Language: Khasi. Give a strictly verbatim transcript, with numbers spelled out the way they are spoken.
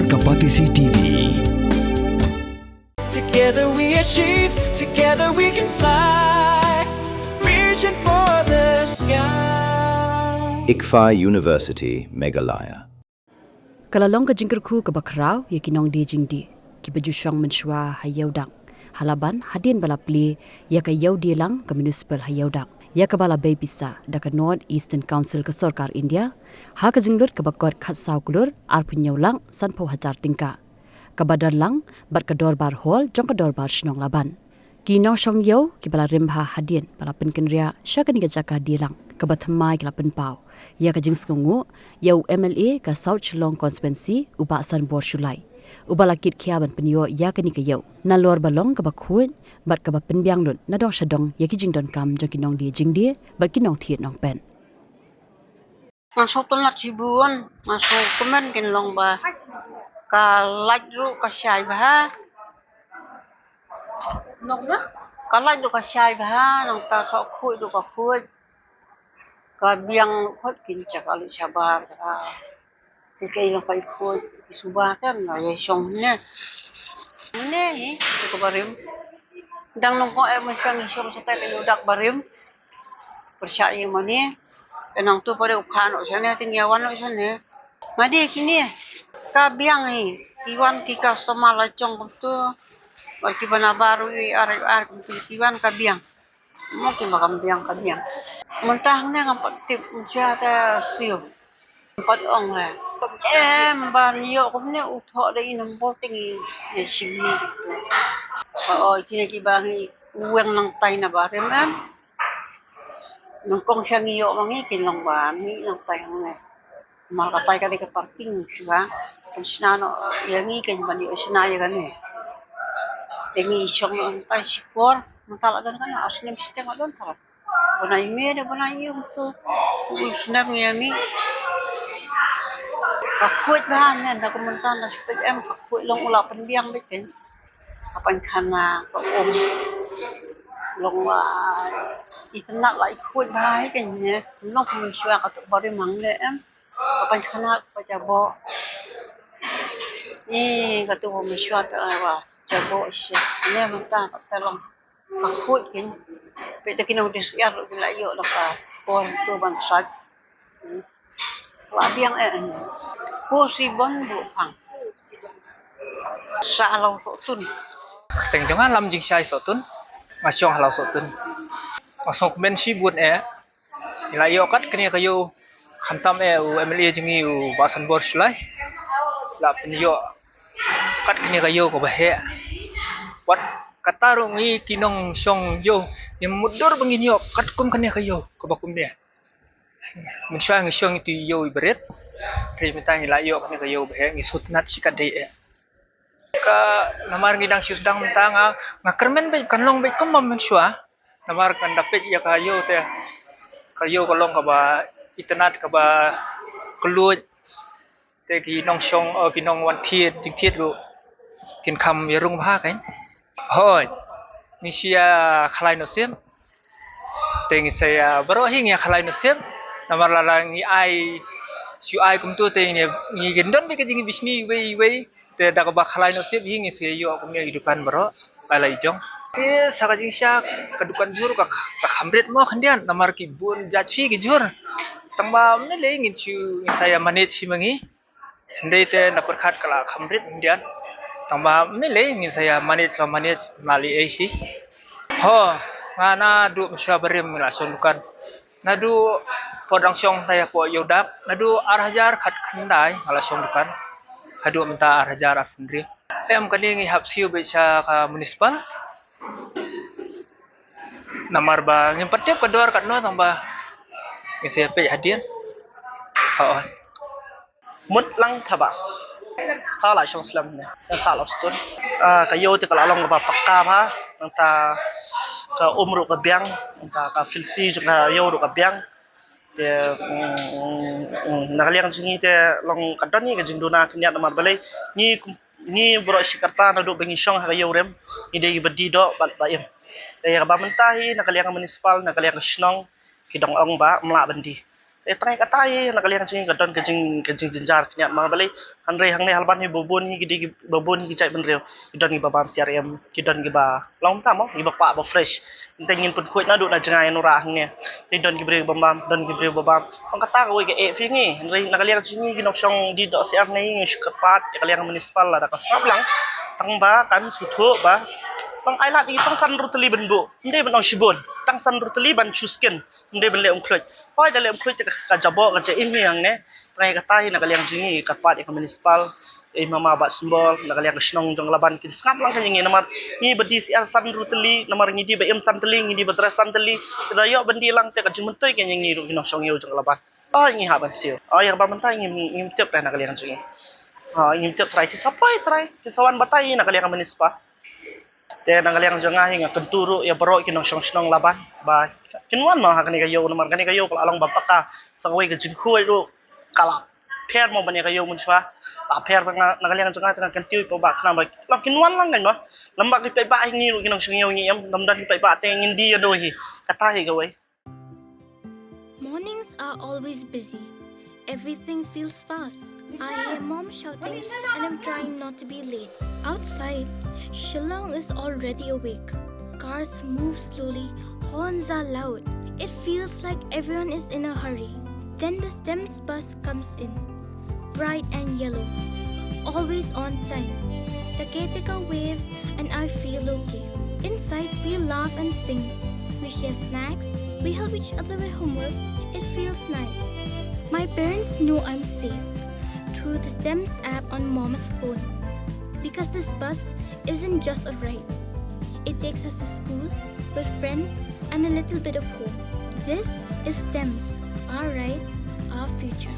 Ka Batesi T V. Together we achieve, together we can fly. Reaching for the sky. ICFAI University, Meghalaya. Ka la long ka jingkyrkhu kaba khraw ïa ki nongdie jingdie kiba ju shong mynshuwa ha Ïewdak ha Laban hadien ba la plie ïa ka Ïewdielang ka municipal ha Ïewdak, ïa kaba la bei pisa da ka North Eastern Council ka sorkar India ha ka jinglut kaba kot khatsaw klur arphew hynñiew lak sanphew hajar tyngka, kaba don lang bad ka dorbar hall jong ka dorbar shnong Laban. Ki nongshong ïew kiba la rim bha hadien ba la pynkynriah sha kane ka jaka dielang kaba thymmai ki la pynpaw ïa ka jingsngewnguh ïa u MLA ka South Shillong Constituency, u Bah Sanbor Shullai, uba la kit khia ban pynïoh ïa kane ka ïew nalor ba long kaba khuid bad kaba pynbiang lut na dong sha dong ïa ki jingdonkam jong ki nongdie jingdie bad ki nongthied nongpet. Nga sngewtynnat shibun, nga sngewkmen kin long ba ka lait ruh ka shai bha. Ka lait ruh ka shai bha, nangta ka khuid ruh ka khuid. Ka biang ruh khuid, kin cha ka leit shabar ka. Ki kei long ka i khuid, ki suba kan la ïa shong ne. Ne hi, ka barim. Dang nongko eh, mesti ngi shong shatai ka Ïewdak barim. Pyrshah ïa mane. Ka nang tu pare u kha noh shane, ting ïa wan noh shane. Nga dei kine. Ka biang hi. Ki wan ki customer la jong kumtu. Bad kiba nabar ruh ar ar kumtu ki wan ka biang. Mo kiba kam biang ka biang. Mynta hangne ngam pat tip, mynta te siew. Pat ong eh. Em, ban ïoh kumne u thoh da i nombor te ngi ïa shim ni. Ba oi kine kiba ngi weng nangtai na barim em. Nyngkong sha ngi ïoh ma ngi kin long ba mih nangtai hangne. Namar katai ka dei ka parking shuwa. Kan shna noh ïa ngi, kan ban ïoh shna ïa kane. Te ngi shong nangtai shipor, mynta la don kane, ar snem shiteng la don ka. Bnai May de bnai June tu. U snem ngi ïa mih. Ka khuid bha ne, da ka mynta na shuwa em, ka khuid long u la pynbiang beit kan. Ka pynkhana ka um. Long wa itynnat la i khuid bha hi kan ne. Long ka mynshuwa ka tu barim hangne em. Ka pynkhana ka jaboh. Ih, ka tu mynshuwa ta wa jaboh sha. Ne mynta ka ta long. Ka khuid kan. Peit da ki nongdie syiar ruh ki la ïoh da ka por tu ban sait. La biang eh. Ko si bon bu pang. Sa lo so tun. Ka kyrteng jong nga Lamjingshai Sohtun. Nga shong ha Law Sohtun. Nga sngewkmen shibun eh. Ngi la ïoh kat kane ka ïew, khamtam eh u MLA jong ngi u Bah Sanbor Shullai. La pynïoh kat kane ka ïew kaba heh. Wat kata ruh ngi ki nongshong ïew ngim mutdur ba ngin ïoh katkum kane ka ïew kaba kumne. Mynshuwa ngi shong ïa tu ïew iba rit. Hynrei mynta ngi la ïoh kane ka ïew ba heh, ngi sngewtynnat shikatdei eh. Ka namar ngi dang shu sdang mynta, nga nga kyrmen beit kan long beit kumba mynshuwa. Namar kan da peit ïa ka ïew te, ka ïew ka long kaba itynnat, kaba kylluid. Te ki nongshong, oh, ki nongwan thied jingthied ruh kin kham ïarung bha kan. Hooid, ngi shu ïa khalai nusip. Te ngi sa ïa baroh hi ngi ïa khalai nusip. Namar lada ngi ai, shu ai kumtu te ngi, ngi kin don beit ka jingbishni iwei iwei. Te da kaba khalai nusip hi ngi sa ïoh kumne ki dukan baroh. Ai la i jong. Te sa ka jingshisha ka dukan jhur ka, ka kham rit mo khyndiat namar ki bun jait phi ki jhur. Tang ba mynne lei ngin shu, ngi sa ïa manage hi ma ngi. Hynrei te na pyrkhat ka la kham rit khyndiat. Tang ba mynne lei ngin sa ïa manage, la manage na lei ei hi. Ho, nga naduh mynshuwa barim nga la shong dukan. Naduh por dang shong tang ïa por ïew dak, naduh ar hajar khatkhyndai nga la shong dukan. Haduh mynta ar hajar arphew hynriew. Em, kane ngi hap siew beit sha ka municipal. Namar ba ngim pat tip ka dor katno, tang ba ngi sa ïa peit hadien. Hooid. Mut lang thaba. Ha la shong slem ne. Ka sa la stun. Ah, ka ïew te ka la long kaba pakka bha. Nangta ka um ruh ka biang. Nangta ka filthy jong ka ïew ruh ka biang. Te, mm, mm, na ka liang jong ngi te long ka don ngi ka jingduna khyndiat namar balei ngi, ngi baroh shi karta naduh ba ngi shong ha ka ïew rim ngi dei ba die doh bad ba im. Te ïa kaba mynta hi na ka liang ka municipal, na ka liang ka shnong ki dang ong ba ym lah ban die. Te trai kata hi na ka liang jong ngi ka don ka jing ka jingjynjar khyndiat ma balei. Hynrei hangne halban hi ba bun hi ki dei ki ba bun hi ki jait bynriew. Ki don ki ba bam C R M, ki don ki ba long tam mo, ki ba kwah ba fresh. Te ngin pynkhuid naduh na jngai nora hangne. Te don ki briew ba bam, don ki briew ba bam. Tang kata kawei ka eh phi ngi. Hynrei na ka liang jong ngi ki nongshong di doh C R ne ngi shu kyrpad ïa ka liang municipal lada ka sngap lang. Tang ba kan shu thuh ba tang ai lad ïa ki tang san ruh tylli ban buh. Ym dei ban ong shibun. Tang san ruh tylli ban shu skin. Ym dei ban leh umkhluid. Hoi da leh umkhluid te ka jaboh ka ja im hi hangne. Tang kata hi na ka liang jong ngi kyrpad ïa ka municipal. Ïa i mama Bah Symbol na ka liang ka shnong jong Laban kin sngap lang ka jong ngi namar ngi ba D C R san ruh tylli namar ngi dei ba im san tylli ngi dei ba dress san tylli. Te da ïoh ban dih lang te ka jingmyntoi ka jong ngi ruh ki nongshong ïew jong Laban. Oi ngi hap ban siew. Oi ïa kaba mynta ngim ngim tip re na ka liang jong ngi. Ha ngim tip trai kin sa poi trai kin sa wan batai na ka liang ka municipal. Te na ka liang jong nga hi nga kyntu ruh ïa baroh ki nongshong shnong Laban ba kin wan ma ha kane ka ïew namar kane ka ïew ka la long ba paka. Tang wei ka jingkhuid ruh ka la pher mo ban ïa ka ïew mynshwa. La pher ba nga na ka liang jong nga te nga kyntu ïa ba khnang ba la kin wan lang kan mo. Lem ba ki paidbah hi ngi ruh ki nongshong ïew ngi em, lem don ki paidbah te ngin dih ïa do hi. Kata hi kawei. Mornings are always busy. Everything feels fast. I hear mom shouting and I'm trying not to be late. Outside, Shillong is already awake. Cars move slowly, horns are loud. It feels like everyone is in a hurry. Then the STEMS bus comes in. Bright and yellow. Always on time. The caretaker waves and I feel okay. Inside, we laugh and sing. We share snacks. We help each other with homework. It feels nice. My parents know I'm safe through the STEMS app on mom's phone. Because this bus isn't just a ride, it takes us to school, with friends, and a little bit of home. This is STEMS, our ride, our future.